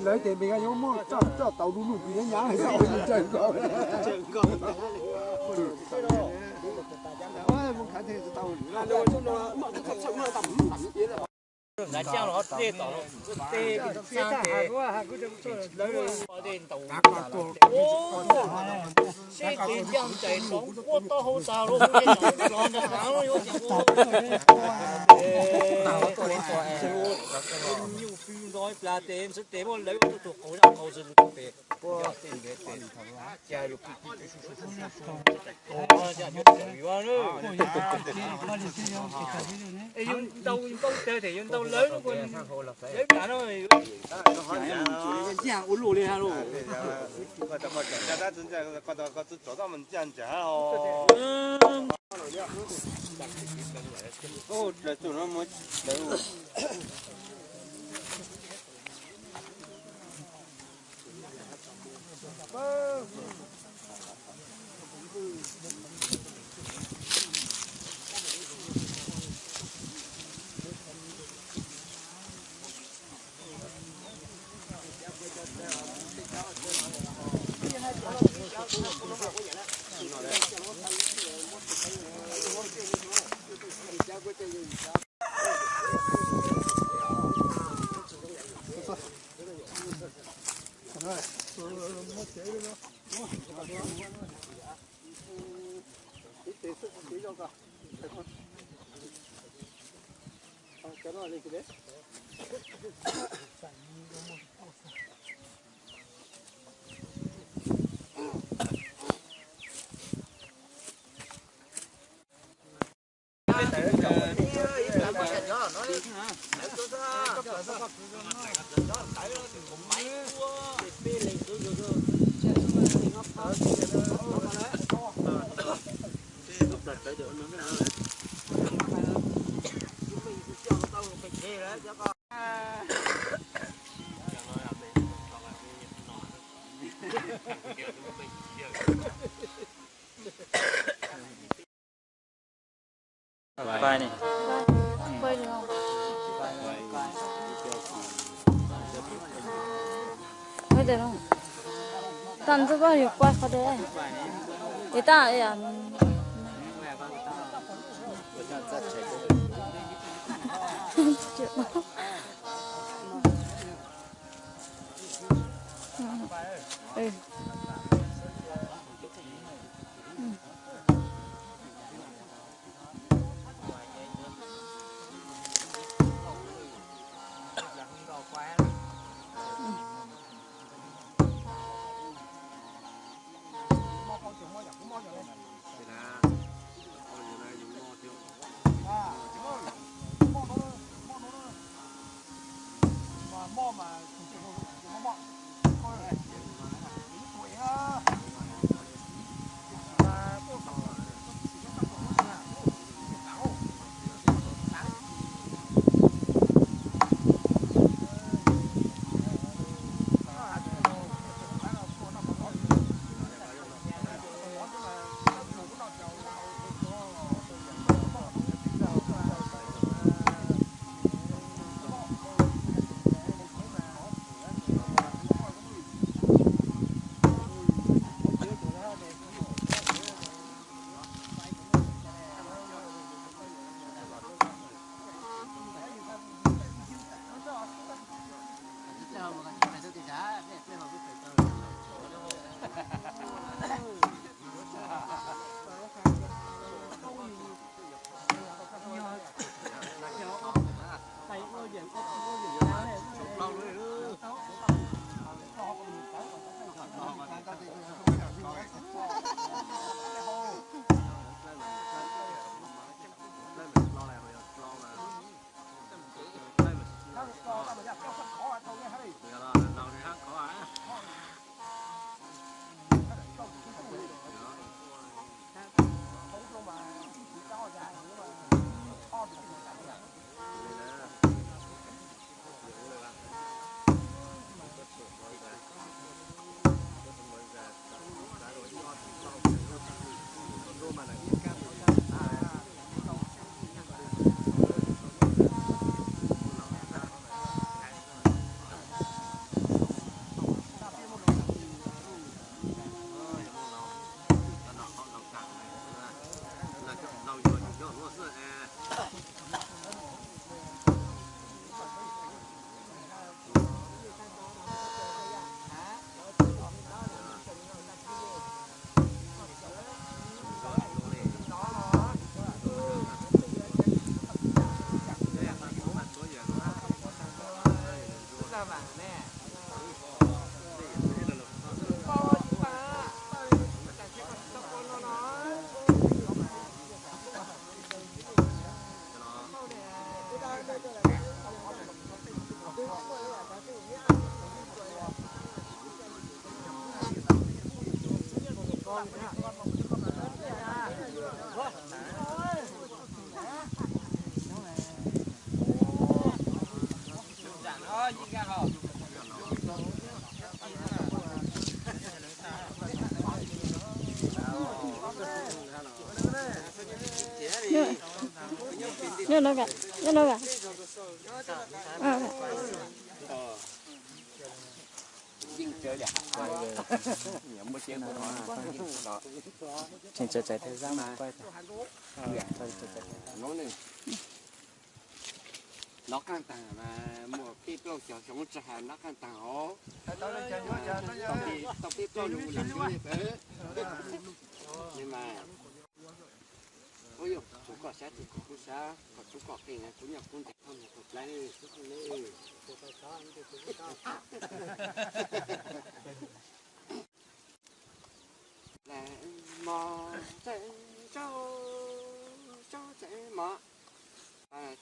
Lawv ces npes yuav muaj coj tau lub lub npis nyob nyob ntsaws nkaus. Mus khav tau. Nqa caj los dej tom, dej txaj ces lawv dej ntaus. Seb ces ncaj nraim rov quaj taub hau tas los, los ntawm hav los yuav ces nyuj fwj nto ib plag tes xwb tes muab lawv ua tug qaus zaj qaus xwb tus tes. Es yuav ntaus npaum cas ces yuav ntaus lawv, lawv tas no. Ua luaj li ha los. Koj txhob tsom toj mas ntsia ntsawm ha os. Dlaws tus no muab dlaws. Tam ntxuj paj yus paj qhov de. Ib tag. Nyob no, nyob no. Tseem txais txais tej zab mas pab. Nov qaj taag mas muaj peb plaub xyoos tsi has nov qaj taag os. Tau peb plaub lug lam xyov le pawg. Mas, ua yog tsuav koj sab tug kuv kuj sab, koj tsuav koj qeej kuv nyob kuv ntev koj mus koj dlawb. Mos txawj tsaub, tsaub txawj mos,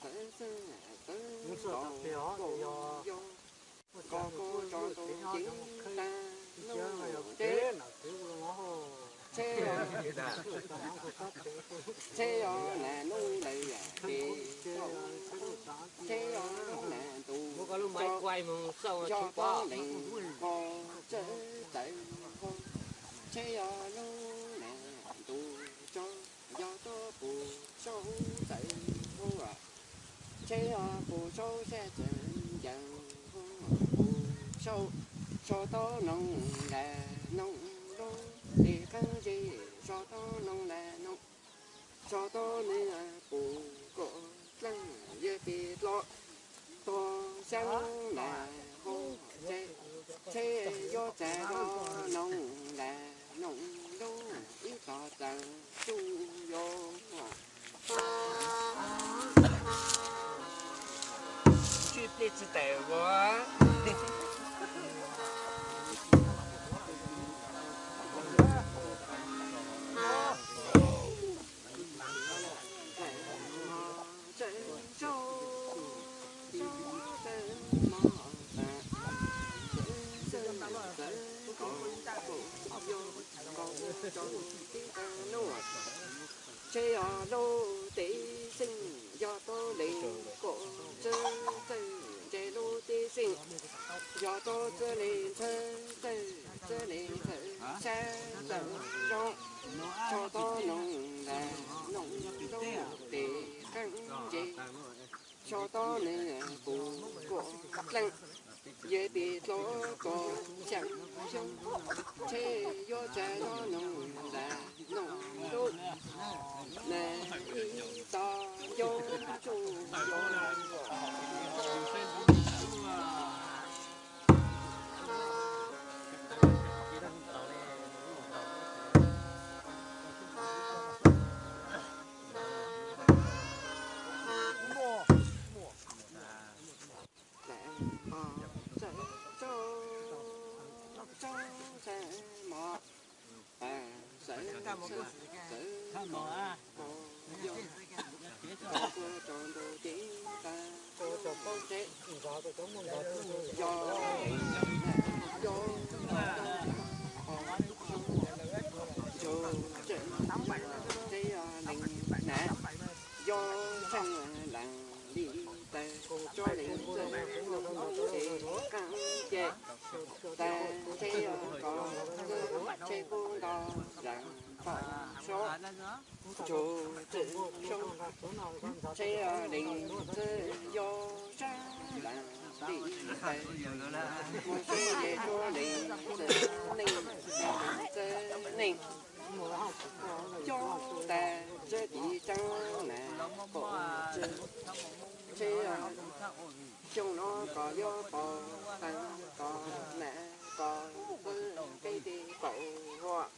txawj txawj txawj yog, koj kuj tso tus ceev tag nub tes. Tsheb, tsheb os nas nub lawm yam pes, tsheb os nas ntu, yog tau leej ko txawj txawj ho, tsheb os lub nas ntu tso, yog tau puv saub txawj ho, tsheb os puv saub sab txawj ncaws ho, puv saub, saub tau noog las noog lub, tes qeeb zej saub tau noog las noog, saub tau nws puv kom dleej, yog pes dlo tog xyab las ho, tsheb yuav txav tau noog las noog lub, ib tog txawj tsuj yos. Tsis plig tsis tawm ua. Tsheb os lub tes xeej, yog tau leej ko txawj txawj ntse lub tes xeej, yog tau txawj le ntxhawb txawj txawj le ntxhawb sab txawj zoo, tso tau noog las noog lub, tes qeeb zej tso tau nws puv kom dleej, yog pes dlo tog xyab xyoob, tsheb yuav txav tau noog las noog lub, nas ib tog yos tsuj yos. Txawj, txawj, txawj, txawj mos, txawj, txawj mos, koj yog, koj kuj tso ntau ceev tag nub tes, lees li taws, tsob lees txawj noj ces qeeb ces, tas ntshe koj txawj ntshe kub nto lees pom sob, tsuv txwm soob, ntshe lees txawj yog sab lees li taws, mus seb ces tsob lees txawj neej, lees txawj neej. Coob tas txawj tiv tseeb na, pom txwj ntshe xyoo no koj yuav pom tas koj na, koj txawj nqi tes paum huam.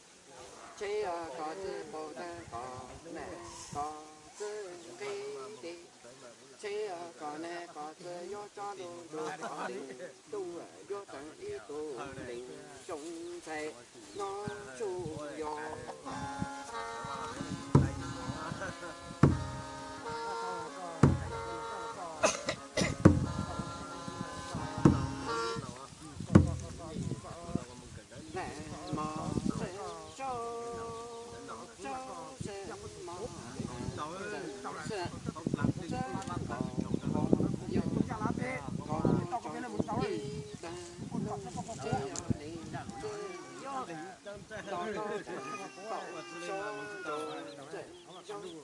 Ntshe koj txawj pom tas koj na, koj txawj nqi tes. Ntshe koj na koj txawj yuav tsob lus ntuj koj lees tuaj yuav tseem ib tug lees zoo ntxhais no tsuj yos. Lam mos txawj tsob, tsob sawv mos txawj sawv, txawj nkaus nkaus yog nkaus tsob ib tag, ntshe yog lees txawj yog nto tsob tseem paum sob nkaus txawj zoo.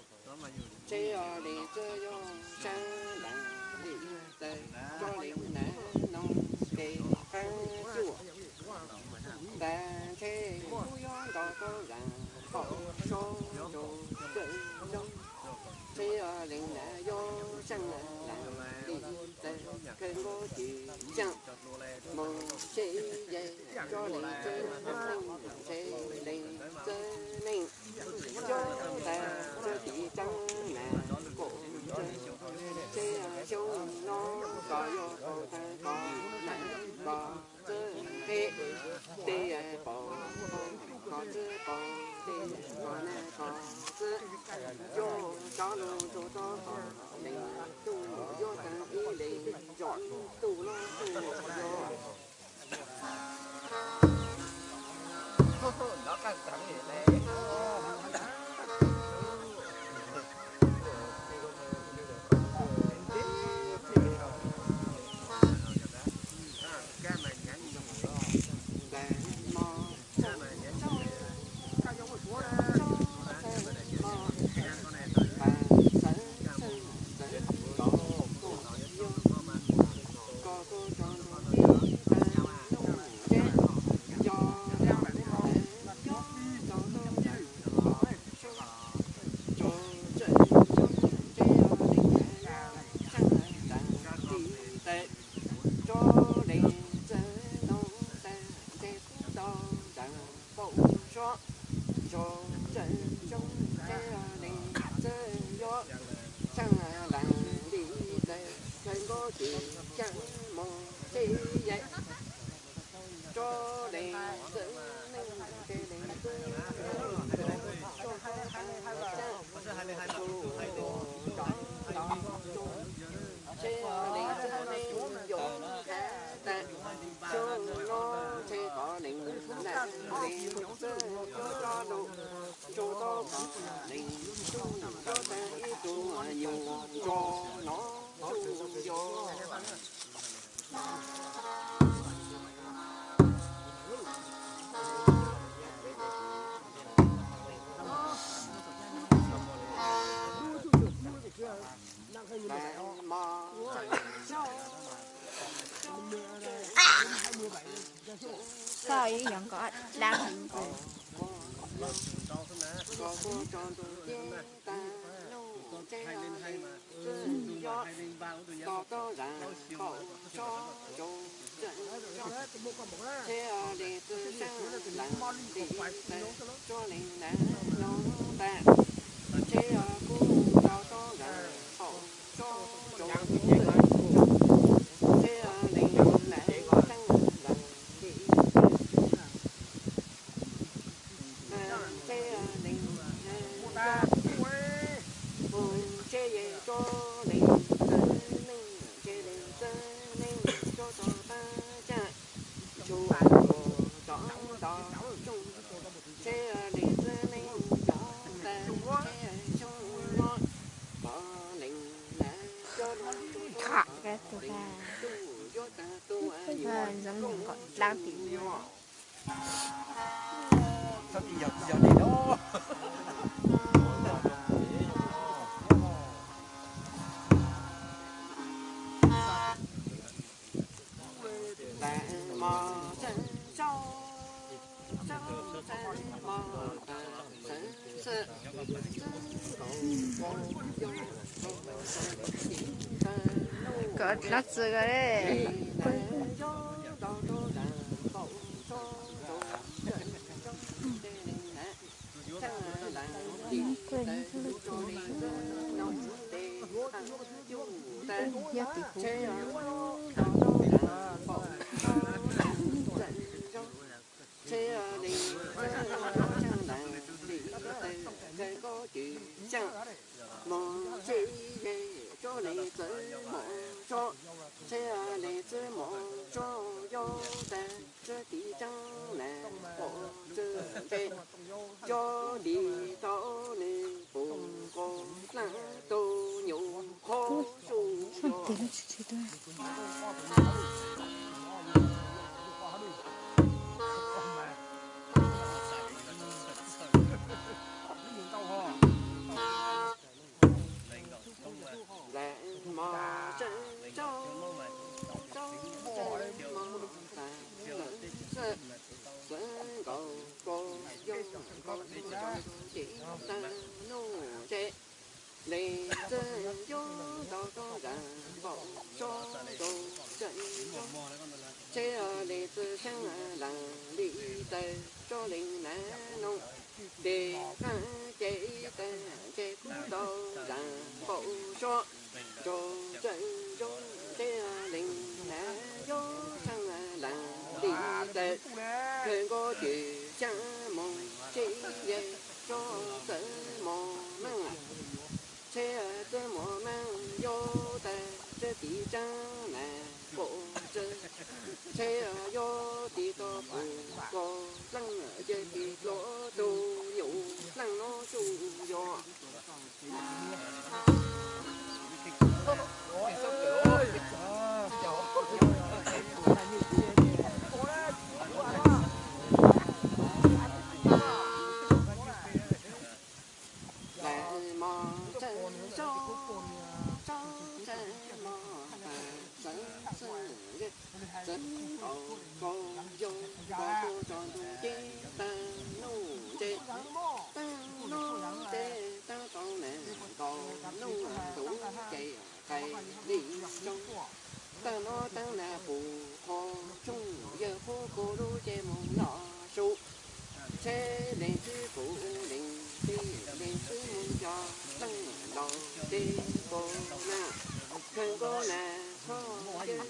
Ntshe yog lees txawj yog sab lees li taws, tsob lees na no ces qeeb cuaj. Tas ntshe kuv yuav nto tsob lees pom sob nkaus txawj zoo. Ntshe yog lees na yog sab lees li taws, kawg nkaus cim xyeej mus seb yog tsob lees txawj neej, ntshe lees txawj neej. Coob tas txawj tiv tseeb na, pom txwj ntshe xyoo no koj yuav pom tas koj na, koj txawj nqi tes paum, koj txawj pom tes koj na, koj txawj yuav tsob lus ntuj koj lees tuaj yuav tseem ib lees zoo ntuj los tuaj yog. Tsob lees txawj nto tas ntshe kub nto tas paum sob, tsob txawj zoo ntshe lees txawj yog sab lees li taws, kawg nkaus cim xyeej mus seb yog tsob lees txawj neej ntshe lees txawj neej, tsob txawj xyeej tus rov nto tus, ntshe lees txawj neej yuav qhab tas xyoo no ntshe koj lees na, lees txawj yuav tsob lus ntsuj koj, koj lees tuaj yuav tseem ib tug nyuam ntsuag no tsuj yos. Koj ib yog nkawd dab heev. Ntshe lees txawj neej, ntshe lees txawj neej, tsob txawj tab tseem ntsuj rov nto tsuj. Ntshe lees txawj neej coob tas ntshe xyoo no koj lees Kha ka tus ka, ntxoov kom dlaab tim. Kom dlaab tsi ko le. Yog tim kuv. Ces leej txiv xeeb leej li taw tso leej nav noog, ces qaab ces ib taag ces kub tau leej npaum suab nrug tseem zoo ces leej nav yuav xeeb leej li taw kawg nkaus ces xyaa moog ces yeg tso txawm moog meej. Ces txawm moog meej yuav tag txawj tiv tsaab nav npaum txawj, ces yuav tiv tau pug koj leej ces tiv dlua tug nyuj leej nuav tsuj yog. Txawm mog txawm zaub, txawm mog txawm xwb, txawm nkaus nkaus yog nkaus tso ntuj ces taag nuj ces, taag nuj ces taag tau neeg nkaus nuj ntuj ces qai li zoo. Taag nuj taag nav pum qhov tsooj yawg qhuab kuv lub ces moog noj su. Ces leej txiv kuv leej txiv, leej txiv moog cov leej laus ces kuv na, kawg nkaus na, txhob yawg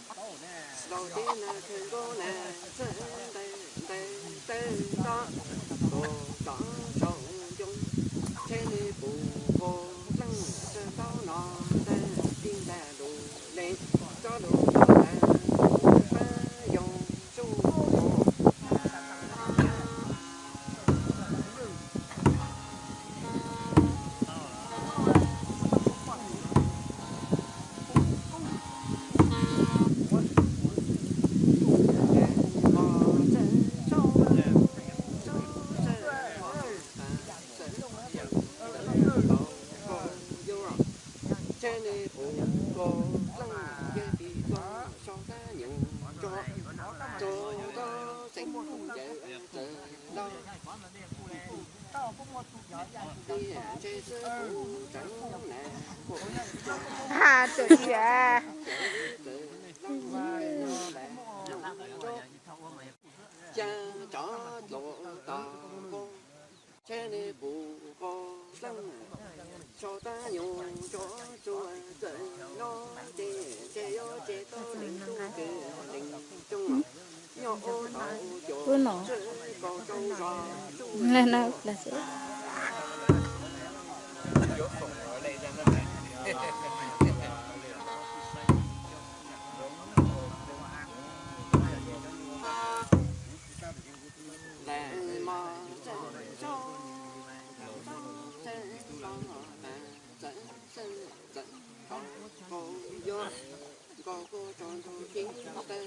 laus ces na kawg nkaus na, txawj ntawd ntawd tawg nto, kuv tso saum ncoo, ces nws pum kuv leej txawj tau no ntawd tib ntag lug leej tso lug tau ntawd kuv pab yoo tsuj Ces nws pum kuv leej yawg tiv txoj so tab nyoog tso, tso tau tseem yawg txawm los ib ntshe xwb kuv tseem na, kuv Ha, txawm ib txawm los xyaa tsov dlua tog nqua, ces nws pum kuv leej so tab nyoog tso txua txawm los ces, ces yuav ces tau leej tub kws leej tsooj nyob ub tau cov txwj kaus rau zog tub Qau yog nkaus kuv tso ntuj ceeb tag,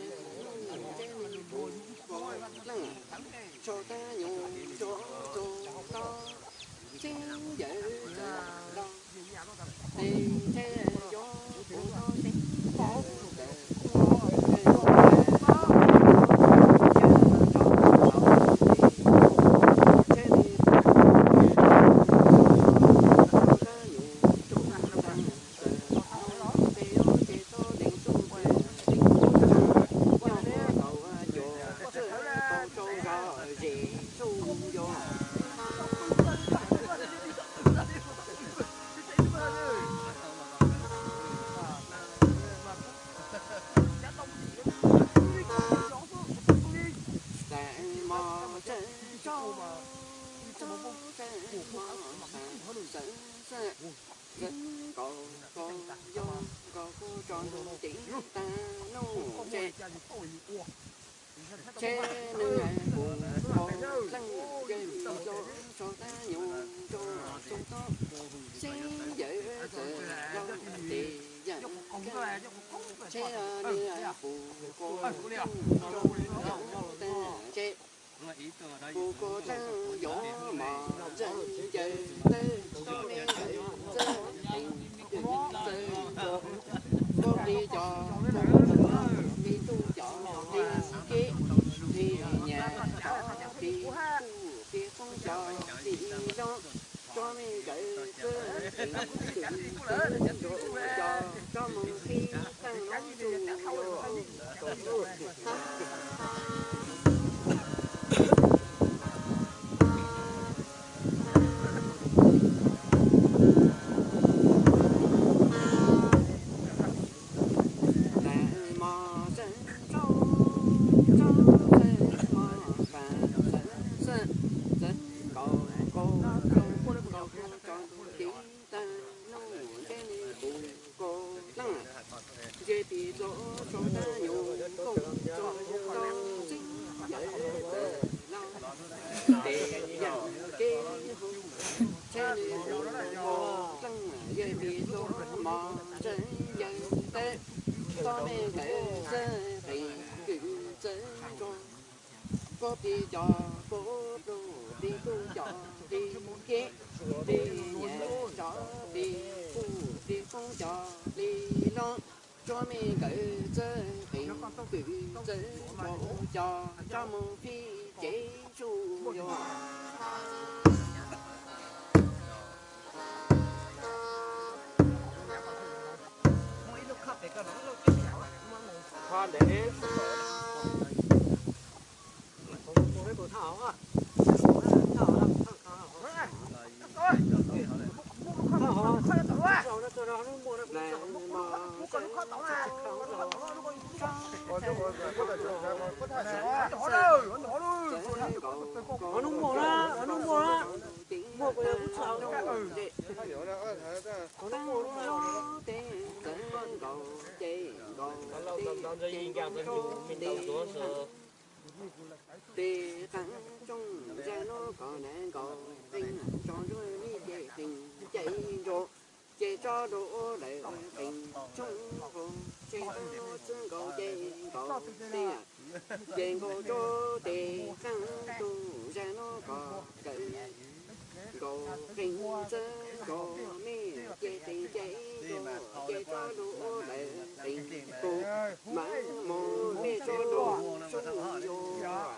ntsej muag pum kuv leej, tso tab nyuj tso txog tod, txheeb yawm txawm los, tes ntsej yog kuv tod txheeb yawm txawm, txheeb li tso tab nyuj tso tag, Nkaus kuv yog nkaus kuv tso ntuj ceeb tag, nuj tsev tsheb neeg pum kuv leej, yawm txawm tso tab nyuj tso txog tod, txheeb yawm txawm los, tes yawm txawm, tsheb neeg pum kuv leej, tso yawm tag ntsej, pum kuv leej yuav mos ntxeev yawm txawm, txog me yawm txawm qees yawm txawm, kuv plig cov kuv plig tub cov plig kev, plig nyam cov plig kuj plig qoob cov plig loj, tso me nkawd txawm qees, txawm nrog cov tso mus qhib qeej loj tsuj yuav. Txawm mos txawm ntsauj, ntsauj txawm mos pas txawm xawm, txawm nkaus kuv tso, nkaus kuv tso ntuj ceeb tag, nuj ntsej muag pum kuv leej, ntsej plig txog tso tab nyuj kooj txog tod, txheeb yawm txawm los, tes yawm kev hu, tsheb neeg pum kuv leej, yawm plig txog mos ntxeev yawm txawm, txog me nkawd txawm qees kwm txawm nrog, kuv plig cov kuv pluj plig tub cov plig kev, plig nyam cov plig kuj plig qoob cov plig loj, tso me nkawd txawm qees kwm txawm nrog, cov tso mus qhib cev tsuj yuav. Hnub muaj na, hnub muaj na, muaj kuv yog ub txhaum. Hnub muaj na. Tes qeej tsooj zaj no kom na nkaus qeej tso ntsuag li ces qeej cais ntso, ces tso dua lawm qeej tsooj hauv, ces tso txwb nkaus ces nkaus tiag, ces nkaus tso tes qeej tsooj zaj no kom kawm nkaus qeej txwb nkaus me, ces qeej cais ntso, ces tso dua lawm qeej pum, mas mus me tso dua tsuj yuav.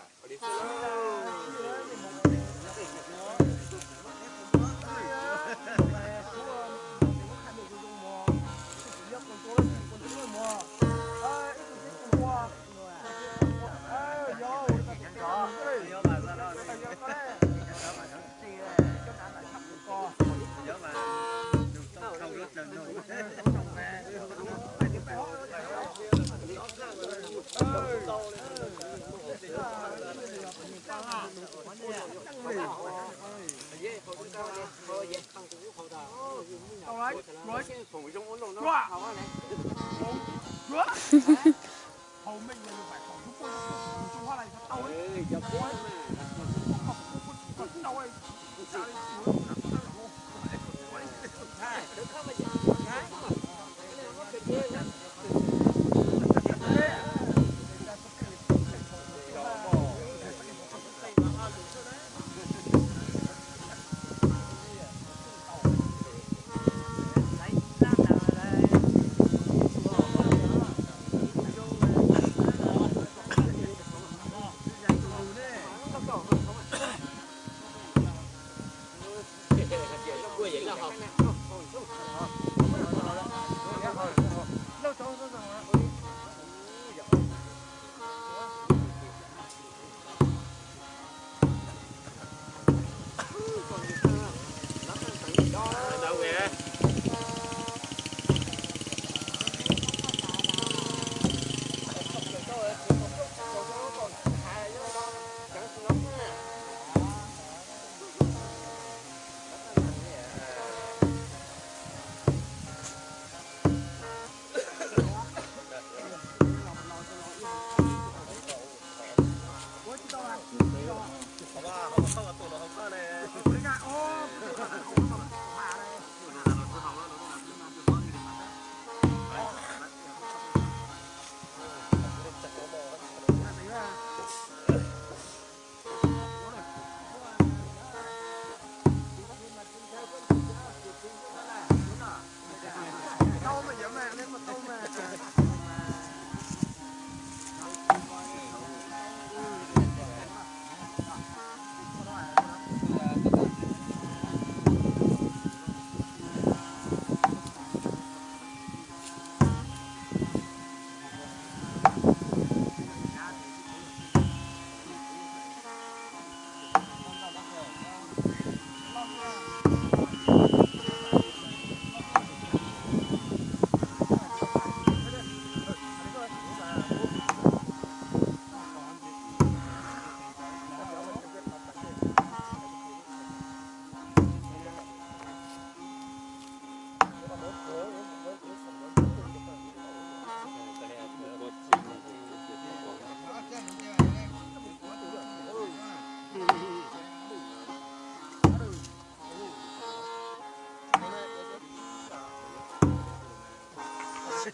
Tua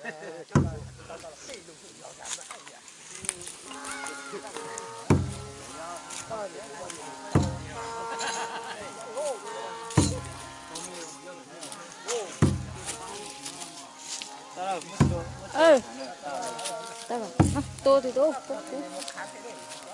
tus tua, tua tus.